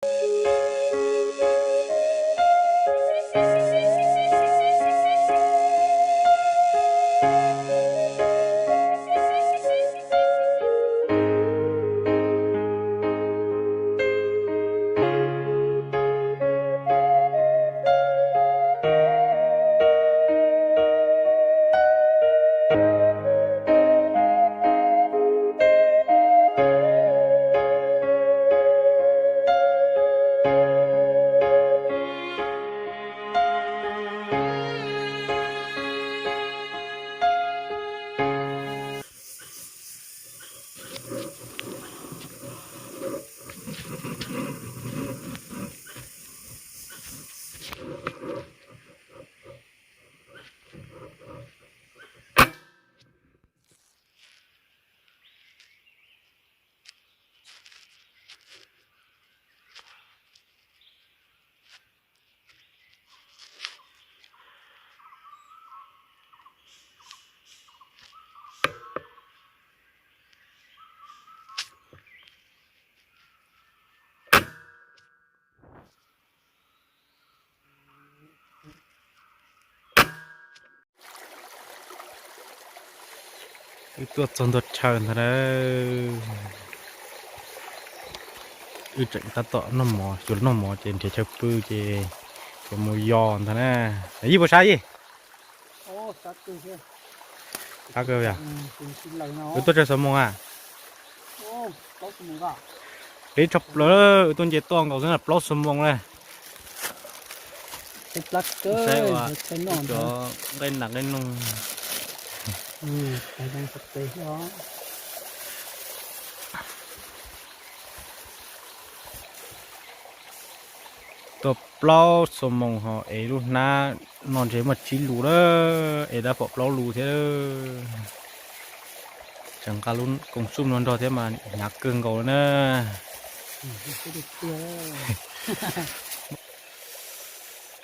Wb tuaj txog ntua chaw ntag na. Wb tseem tab tom noj mov, yuav noj mov ces nrhiav chaw pw ces yuav mus yos ntag na. Yij puas sab yij? Sab kawg yom. Wb tuaj tsawg xuab moos a? Peb tshaj plaws, wb tuaj nce toj nkaus xwb na plaub xuab moos na. Saib ua cov nqaij nas nqaij noog. Tuaj plaub xuab moos ho es lub hnab no ntshe muaj tsib lus lawm, es dab pom plaub lus thiab. Tseem nqa lub koom xum no nrog thiab mas hnyav kawg nkaus li na.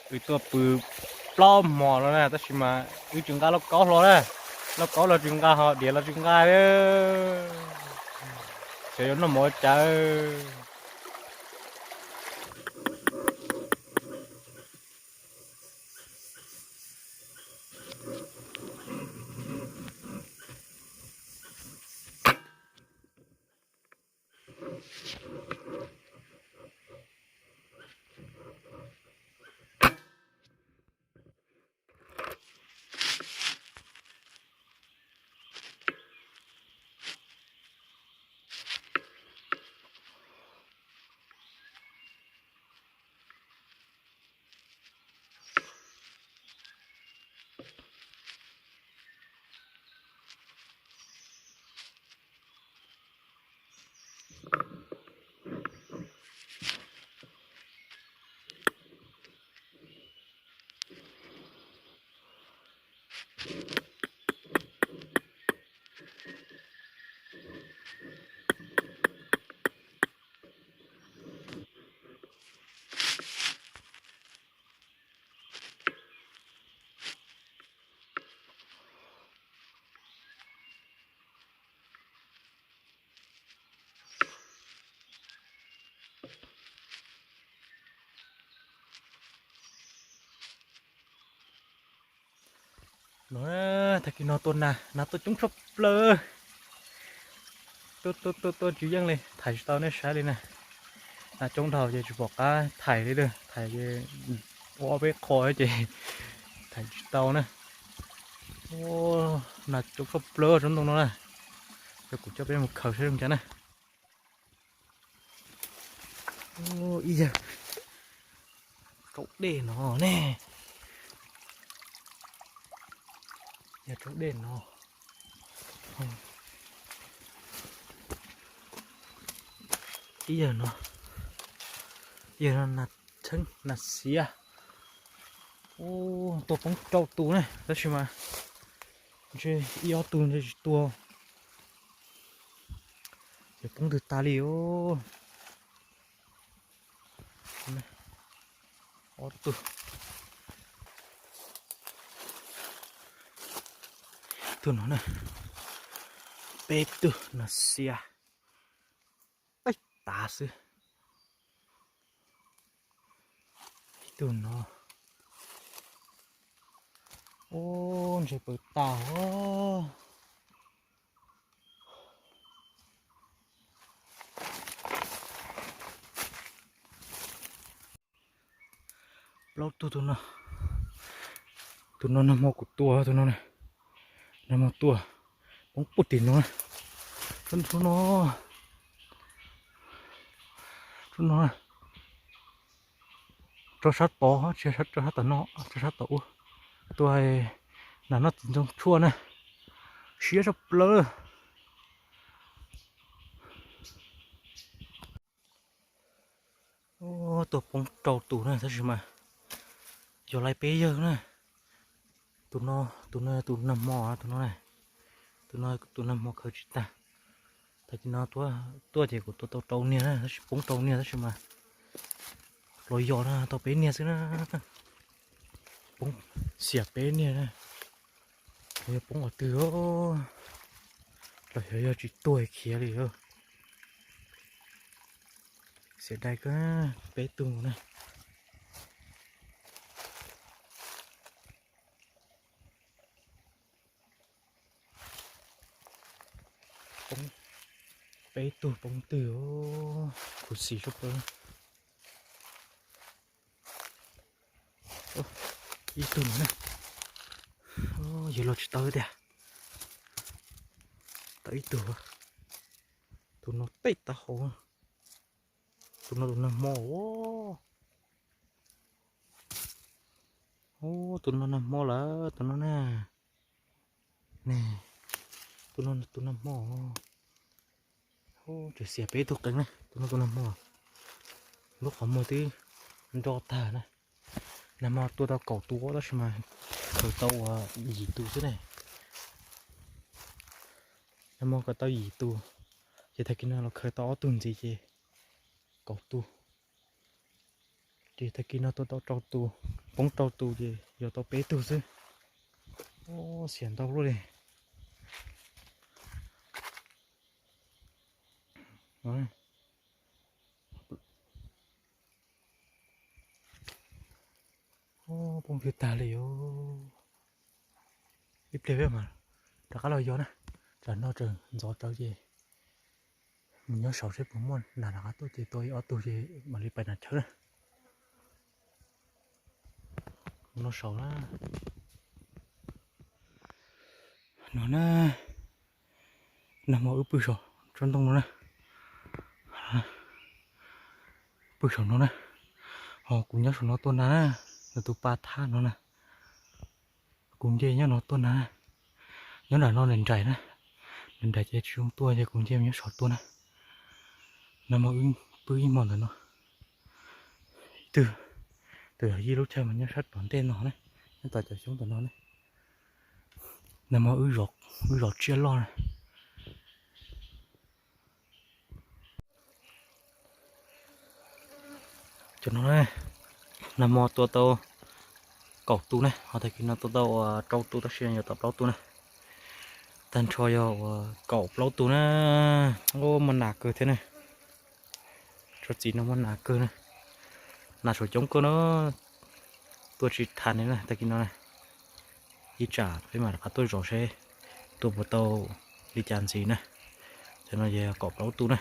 Wb tuaj pw plaub hmo los na tab sis mas wb tsis nqa lauj kaub hlo na. Lauj kaub los tsis nqa, ho diav los tsis nqa. Xyov yuav noj mov cas. No, tag kis no tua nas, nas tuaj coob tshaj plaws. Tuaj tuaj tuaj tuaj tsis yeej li, thaiv tsis tau nej saib li na. Nas coob dhau ces tsis pom qab thaiv li lawm, thaiv ces ua ob peb qho ces thaiv tsis tau na. Nas coob tshaj plaws tsob ntoo no na. Coj kuv coj peb mus khaws saib zoo cas na. Ib yawg raub dej no ne. Yawg raub dej no. Ib yawg no, yawg no nas txheeb nas xiav. Tua poob rau tus ne tab sis mas ntshe ib ob tug ntshe tsis tua. Ces poob twg tas li os. Ob tug, tug no na, peb tug nas xiav. Peb tav xwb. Tug no, ub, ntshe pawv tas os. Plaub tug tus no, tus no nag hmo kuv tua tus no na, nag hmo tua, poob puag tim no, ub no, ub no, rau sab tod, tsis rau sab tom no, rau sab tom ub, tua, nas noj txiv ntoo tshuaj na, siab tshaj plaws. Ub, tua poob rau tus na tab sis mas yog lawv peb yawg na. Tus no, tus no tus nag hmo, tus no, tus no tus nag hmo khaws tsis tag. Tag kis no tuaj ces kuv tua tau rau niag na tab sis poob rau niag tab sis mas los yog na tau peb niag xwb na. Poob xiam peb niag na. Yog poob qhov twg los xyov yog tsis tuag khiav li. Xiam dai kawg, peb tug na. Peb tug poob twg, khuv xim sab plaws. Ib tug no na, yog los tsis tau tiag. Tau ib tug, tus no tej tav hau, tus no tus nag hmo. Ub, tus no nag hmo lawm tus no na. Tus no tus nag hmo. Tseem xiam peb tug qees na, tus no tus nag hmo. Lub qhov muag twb nro tag na. Nag hmo tua tau kaum tus tab sis mas khaws tau ua yim tus xwb ne. Nag hmo khaws tau yim tus, ces tag kis no los khaws tau ob tug ntxiv ces kaum tus. Ces tag kis no tua tau rau tus, poob rau tus ces yog tau peb tug xwb. Ub, xiam ntau luaj li. Ub, poob twg tag li os. Ib pliag peb mam rov qab los yog na. Tsam no tseem ntxov tsawv ces mus nyob saud seb puas muaj nas rov qab tuaj ces tua ib ob tug ces mam li pais nas chawb na. Mus no saud na. No na, nag hmo wb pw saum tsob ntoo no na. Pw saum no na. Ho kuv nyob saum no tuaj na, nws tus pa thab no na. Kuv nce nyob no tuaj na. Nyob nram no nws nraim na. Nws nraim ces tsis zoo tuaj ces kuv nce nyob saud tuaj na. Nag hmo wb pw ib hmo ntawm no. Twb, tus yog ib lub chaw mas nyob sab tom ntej no na, nyob tom cov xyoob tom no na. Nag hmo wb zov tsiaj loj na. Cov no na, nag hmo tua tau kaum tus na, ho tag kis no tua tau ua rau tus tab sis yuav tau plaub tus na. Tag nrho yog ua kaum plaub tus na. Ub, muaj nas kawg thiab na. Tsob txiv no muaj nas kawg na. Nas saum coob kawg no. Tuaj tsis tas li na tag kis no na. Ib tsam peb mam rov qab tuaj zov seb tua puas tau li cas ntxiv na. Cov no yog kaum plaub tus na.